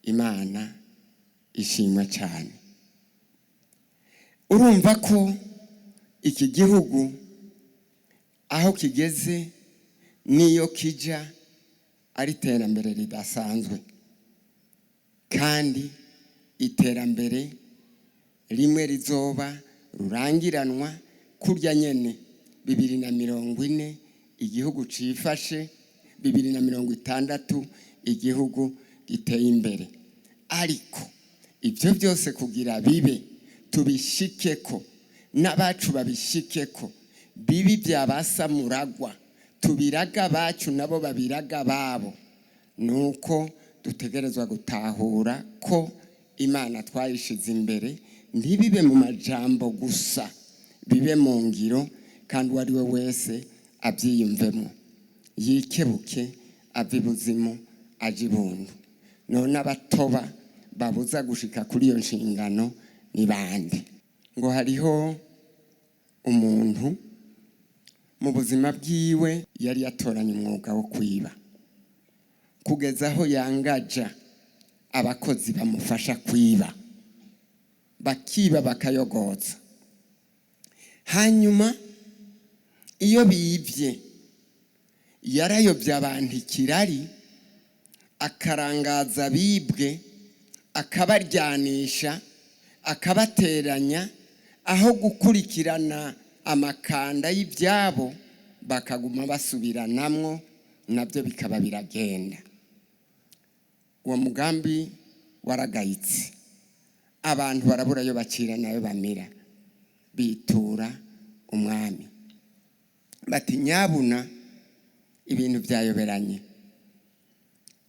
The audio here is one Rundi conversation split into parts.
Imana ishimwe cyane. Urumva ko iki gihugu aho kigeze n'iyo kijya ari iterambere ridasanzwe, kandi iterambere rimwe rizoba rurangiranwa kurya nyene 2040 igihugu cifashe, 2060 igihugu giteye imbere. Ariko ibyo byose kugira bibe, tubishikeko, n'abacu babishikeko, bibi byabasamuragwa tubiraga abacu nabo babiraga babo, nuko dutegerezwa gutahura ko Imana twayishize imbere. Ntibibe mu majambo gusa, bibe mu ngiro, kandi uwo ari we wese abyiyumvemo, yikebuke, ave ibuzimu aje ibundu. None abatoba babuza gushika kuri iyo nshingano ni bande? Ngo hariho umuntu mu buzima bwiwe yari yatoranye umwuga wo kwiba, kugeza aho yangaja abakozi bamufasha kwiba, bakiba bakayogotsa. Hanyuma iyo bibye, yarayobye abantu ikirari, akarangaza bibwe, akabaryanisha, akabateranya, aho gukurikirana amakanda y'ibyabo bakaguma basubiranamwo, nabyo bikaba biragenda. Uwo mugambi waragayitse, abantu barabura ayo bacira nayo bamira. Bitura umwami bati: "Nyabuna, ibintu byayoberanye,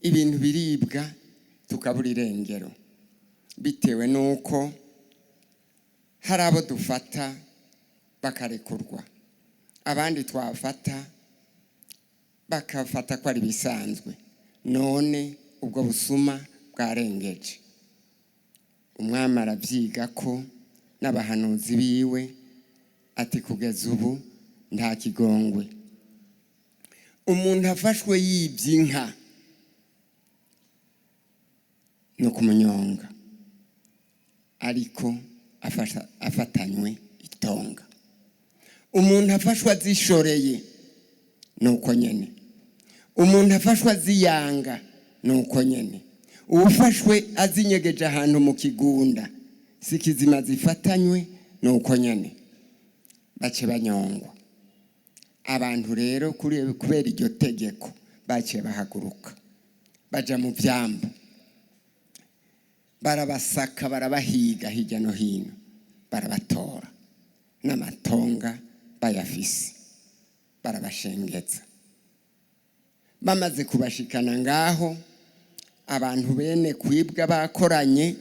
ibintu biribwa tukabura irengero, bitewe n'uko hari abo dufata bakarekurwa, abandi twafata bakafata ko ari ibisanzwe. None ubwo busuma bwarengeje." Umwami arabyiga ko n'abahanuzi biwe, ati: "Kugeza ubu nta kigongwe. Umuntu afashwe yibye inka no kumunyonga, ariko afatanywe itonga. Umuntu afashwe azishoreye ni uko nyene. Umuntu afashwe aziyanga ni uko nyene. Uwufashwe azinyegeje ahantu mu kigunda, si kizima zifatanywe, ni uko nyene, bace banyongwa." Abantu rero kubera iryo tegeko baciye bahaguruka, baja mu byambu, barabasaka, barabahiga hirya no hino, barabatora n'amatonga bayafise, barabashengeza. Bamaze kubashikana ngaho, abantu bene kwibwa bakoranye,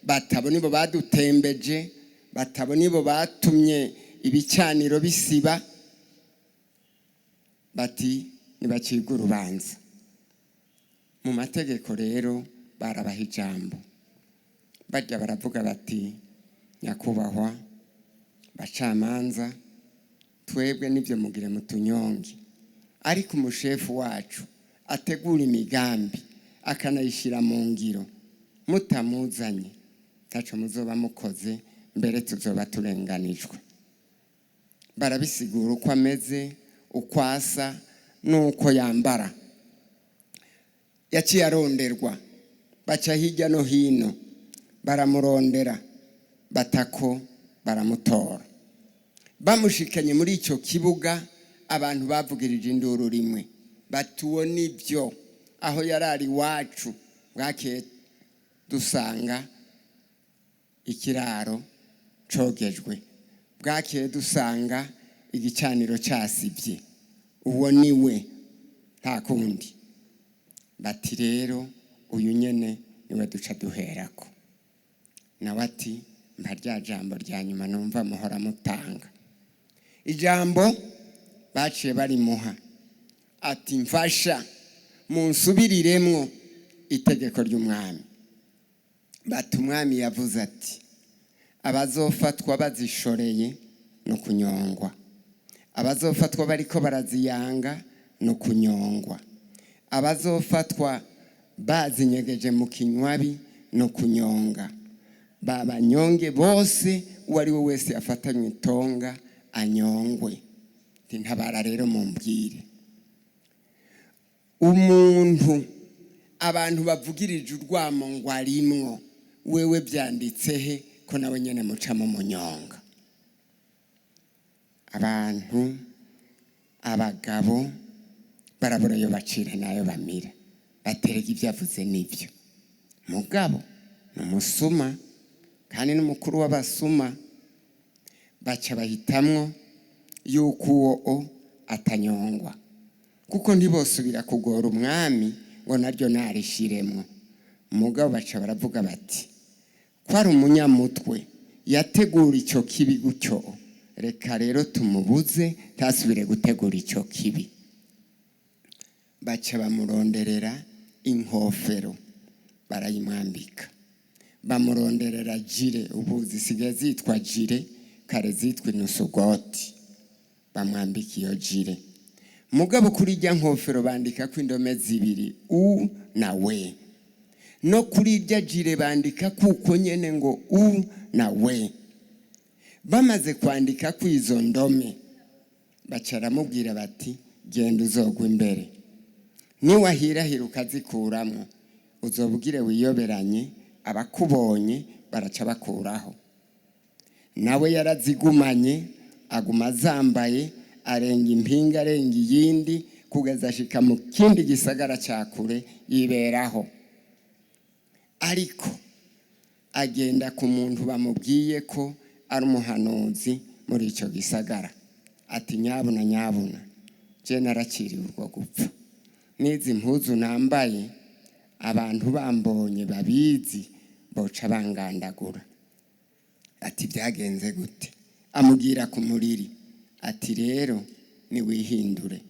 batabo nibo badutembeje, batabo nibo batumye ibicaniro bisiba, bati ntibacibwe urubanza. Mu mategeko rero barabaha ijambo, bajya baravuga bati: "Nyakubahwa bacamanza, twebwe nibyo mugire mutunyonge, ariko umushefu wacu ategura imigambi akanayishyira mu ngiro, mutamuzanye ntaco muzoba mukoze, mbere tuzoba turenganijwe." Barabisigura uko ameze, uko asa n'uko yambara. Yaciye aronderwa, baca hirya no hino baramurondera, batako baramutora. Bamushikanye muri icyo kibuga, abantu bavugirije induru rimwe bati: "Uwo nibyo, aho yari ari iwacu bwakeye dusanga ikiraro cogejwe, bwakeye dusanga igicaniro cyasibye, uwo ni we, nta kundi." Bati: "Rero uyu nyene niwe duca duherako." Nawe ati: "Mpa rya jambo rya nyuma numva muhora mutanga." Ijambo baciye barimuha, ati: "Mfasha munsubiriremwo itegeko ry'umwami." Bati: "Umwami yavuze ati abazofatwa bazishoreye no kunyongwa, abazofatwa bariko baraziyanga no kunyongwa, abazofatwa Bazinyegeje mu kinywabi no kunyonga, babanyonge bose, uwo ari we wese afatanywe itonga anyongwe. Nti ntabara rero mumbwire umuntu abantu bavugirije urwamo ngo arimwo, wewe byanditse he ko nawe nyene mucamo munyonga? Abantu abagabo barabura ayo bacira n'ayo bamira, baterega ibyo avuze nibyo. Mugabo ni umusuma kandi n'umukuru w'abasuma. Baca bahitamwo yuko uwo o atanyongwa, kuko ntibosubira kugora umwami ngo naryo narishiremwo. Mugabo baca baravuga bati ko ari umunyamutwe yategura icyo kibi gutyo, reka rero tumubuze ntasubire gutegura icyo kibi. Baca bamuronderera inkofero barayimwambika, bamuronderera gilet, ubu zisigaye zitwa gilet, kare zitwa inusugoti. Bamwambika iyo gilet, mugabo kuri irya nkofero bandika ko indome zibiri, U na W, no kuri irya gilet bandika kuko nyene ngo U na W. Bamaze kwandika ko izo ndome, baca baramubwira bati: "Genda uzogwa imbere, niwahirahira ukazikuramwo uzobugire wiyoberanye, abakubonye baraca bakuraho." Nawe yarazigumanye, aguma azambaye, arenga impinga, arenga iyindi, kugeza ashika mu kindi gisagara ca kure yiberaho. Ariko agenda ku muntu bamubwiye ko ari umuhanuzi muri icyo gisagara, ati: "Nyabuna, nyabuna, je naraciriwe urwo gupfa, n'izi mpuzu nambaye abantu bambonye babizi boca bangandagura." Ati: "Byagenze gute?" Amubwira ku muriri, ati: "Rero niwihindure,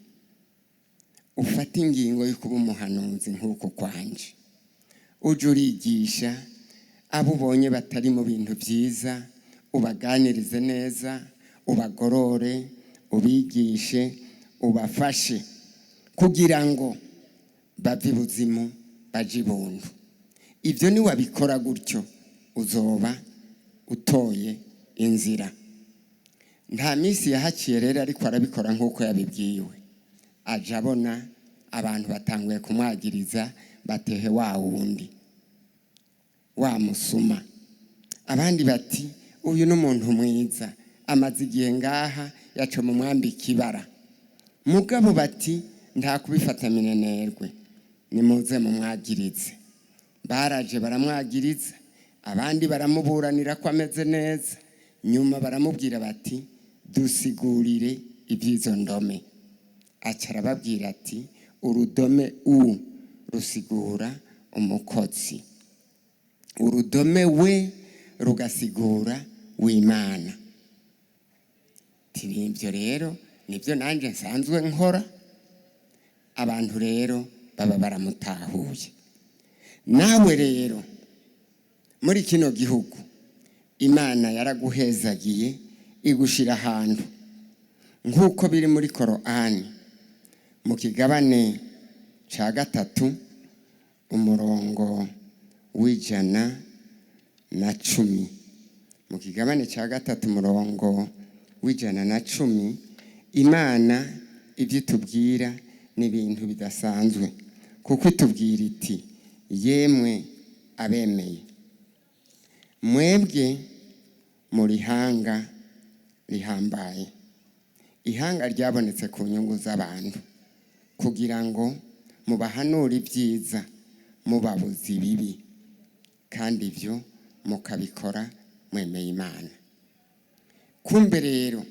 ufate ingingo yo kuba umuhanuzi nk'uko kwanje, uje urigisha abo ubonye batari mu bintu byiza, ubaganirize neza, ubagorore, ubigishe, ubafashe kugira ngo bave ibuzimu baje ibuntu. Ibyo niwabikora gutyo uzoba utoye inzira." Nta minsi yahaciye rero, ariko arabikora nk'uko yabibwiwe, aja abona abantu batanguye kumwagiriza, batehe wa wundi wa musuma. Abandi bati: "Uyu ni umuntu mwiza, amaze igihe ngaha, yaca mu mwambika ibara." Mugabo bati: "Nta kubifata minenerwe, nimuze mumwagirize." Baraje baramwagiriza, abandi baramuburanira ko ameze neza. Nyuma baramubwira bati: "Dusigurire iby'izo ndome." Aca arababwira ati: "Urudome U rusigura umukozi, urudome W rugasigura w'Imana." Ibyo rero nibyo nanjye nsanzwe nkora. Abantu rero baba baramutahuye. Nawe rero muri kino gihugu Imana yaraguhezagiye, igushyira ahantu nk'uko biri muri Korani mu kigabane cya 3, umurongo w'110. Mu kigabane cya 3, umurongo w'110, Imana ibyo itubwira ni ibintu bidasanzwe, kuko itubwira iti: "Yemwe abemeye, mwebwe muri ihanga rihambaye, ihanga ryabonetse ku nyungu z'abantu, kugira ngo mubahanure ibyiza, mubabuze ibibi, kandi ibyo mukabikora mwemeye Imana." Kumbe rero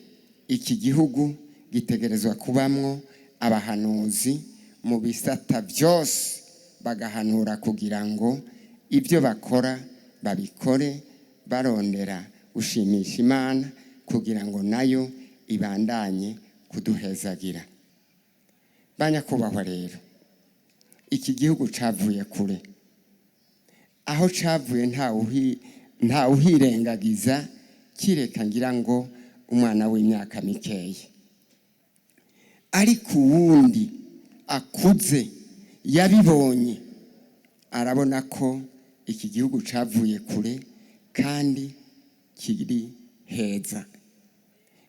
iki gihugu gitegerezwa kubamwo abahanuzi mu bisata byose, bagahanura kugira ngo ibyo bakora babikore barondera gushimisha Imana, kugira ngo nayo ibandanye kuduhezagira. Banyakubahwa rero, iki gihugu cavuye kure. Aho cavuye ntawuhirengagiza, kireka ngira ngo umwana w'imyaka mikeya, ariko uwundi akuze yabibonye. Arabona ko iki gihugu cavuye kure kandi kiri heza.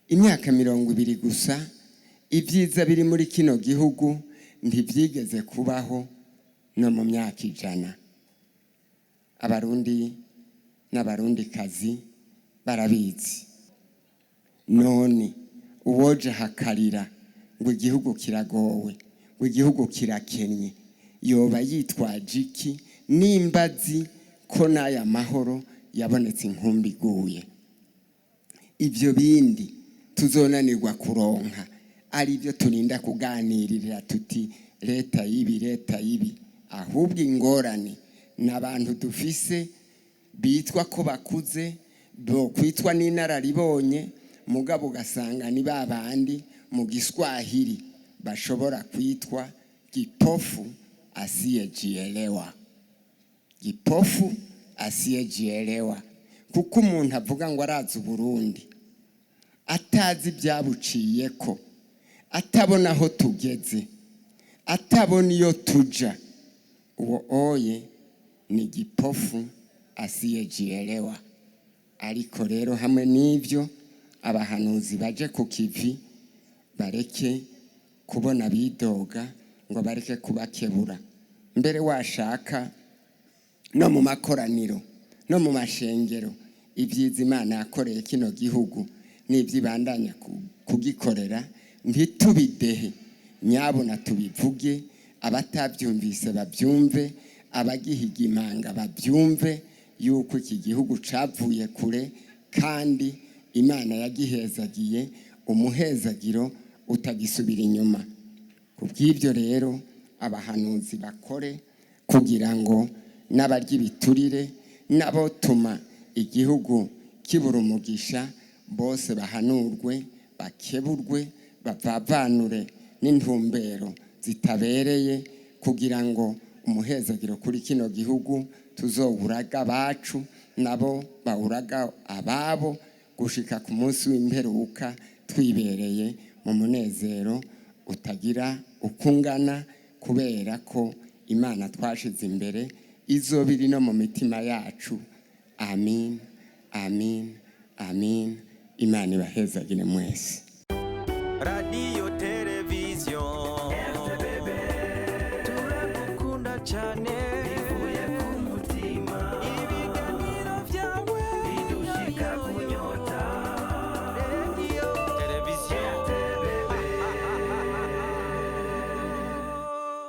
Imyaka 20 gusa, ibyiza biri muri kino gihugu ntibyigeze kubaho no mu myaka 100. Abarundi n'Abarundikazi barabizi. None uwoje hakarira ngo igihugu kiragowe, ngo igihugu kirakennye, yoba yitwaje iki nimba azi ko n'aya mahoro yabonetse inkumbi iguye? Ibyo bindi tuzonanirwa kuronka ari byo turinda kuganirira tuti leta y'ibi, leta y'ibi. Ahubwo ingorane ni abantu dufise bitwa ko bakuze, bokwitwa n'inararibonye, mugabo ugasanga ni ba bandi mu Giswahili bashobora kwitwa kipofu asiyejielewa, kipofu asiyejielewa. Kuko umuntu avuga ngo arazi Uburundi atazi ibyabuciyeko, atabona aho tugeze, atabona iyo tuja, uwo oye ni gipofu asiyejielewa. Ariko rero hamwe n'ibyo, abahanuzi baje ku kivi, bareke kubona bidoga ngo bareke kubakebura. Mbere washaka no mu makoraniro no mu mashengero, ibyiza Imana yakoreye kino gihugu n'ibyibandanya kugikorera ntitubidehe, nyabona tubivuge, abatabyumvise babyumve, abagihiga imanga babyumve yuko iki gihugu cavuye kure kandi Imana yagihezagiye umuhezagiro utagisubira inyuma. Ku bw'ibyo rero, abahanuzi bakore kugira ngo n'abarya ibiturire n'abotuma igihugu kibura umugisha bose bahanurwe, bakeburwe, bavavanure n'intumbero zitabereye, kugira ngo umuhezagiro kuri kino gihugu tuzowuraga abacu, nabo bawuraga ababo, gushika ku munsi w'imperuka twibereye mu munezero utagira uko ungana, kubera ko Imana twashize imbere izoba iri no mu mitima yacu. Amin, amin, amin. Imana ibahezagire mwese. Radiyo, televiziyo, turagukunda cyane.